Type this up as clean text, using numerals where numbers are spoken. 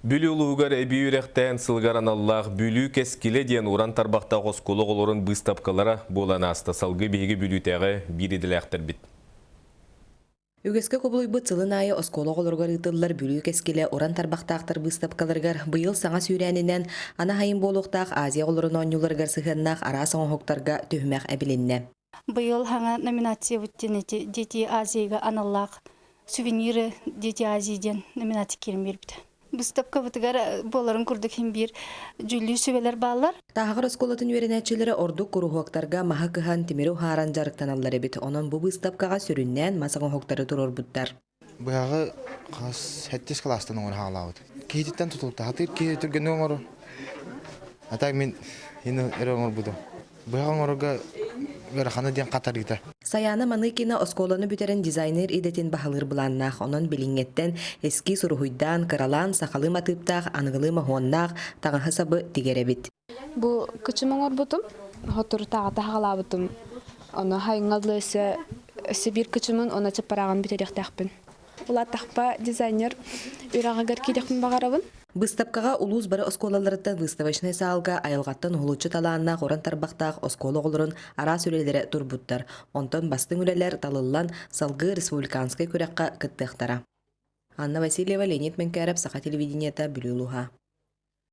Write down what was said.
Бүлүү улууһугар эбии үөрэхтээн сылыгар аналлаах Бүлүү кэскилэ диэн уран тарбахтаах оскуола оҕолорун быыстапкалара буолан ааста. Салгыы биһиги Бүлүүтээҕи биир идэлээхтэрбит. Үгэскэ кубулуйбут сылын аайы оскуола оҕолоругар ыытыллар Бүлүү кэскилэ уран тарбахтаахтар быыстапкаларыгар быйыл саҥа сүүрээнинэн Анахайм буолуохтаах Азия оҕолорун оонньууларыгар сыһыаннаах араас оҥоһуктарга түһүмэх эбилиннэ. Быйыл саҥа номинация диэн ити Дети Азияга аналлаах сувениры Дети Азии диэн номинация киирэн биэрбитэ. Быыстапкабытыгар буоларын курдук иһин биир дьүүллүүр сүбэлэр бааллар. Тааһаҕар оскуолатын үөрэнээччилэрэ ордук куруһуоктарга маһы кыһан, тимири уһааран дьарыктаналлар эбит. Онон бу быыстапкаҕа сүрүннээн мас оҥоһуктары туруорбуттар. Быһаҕы хас сэттис кылаастан оҥоро хаалаабыт. Киһититтэн тутулта. Хатыыр киһи түргэнник оҥорор. А так мин эрэ оҥорбутум. Быһах оҥорорго ыарахана диэн хатарыыта. Сайаана Маныкина оскуоланы бүтэрэн дизайнер идэтин баһылыыр былааннаах. Онон билиҥҥэттэн эскиз уруһуйдаан, кыралаан сахалыы матыыптаах, аныгылыы моһуоннаах таҥаһы-сабы тигэр эбит. Бу кычым оҥорбутум, соторутааҕыта саҕалаабытым. Ону хайыҥҥа өссө өссө биир кычымын уонна чаппарааҕын бүтэриэхтээхпин. Улааттахпа дизайнер үөрэҕигэр киириэхпин баҕарабын. Быыстапкаҕа улуус бары оскуолаларыттан выставочнай саалга айылҕаттан уһулуччу талааннаах уран тарбахтаах оскуола оҕолорун араас үлэлэрэ турбуттар. Онтон бастыҥ үлэлэр талыллан, салгыы республиканскай күрэххэ кыттыахтара. Анна Васильева, Леонид Менкяров, Саха телевидениета, Бүлүү улууһа.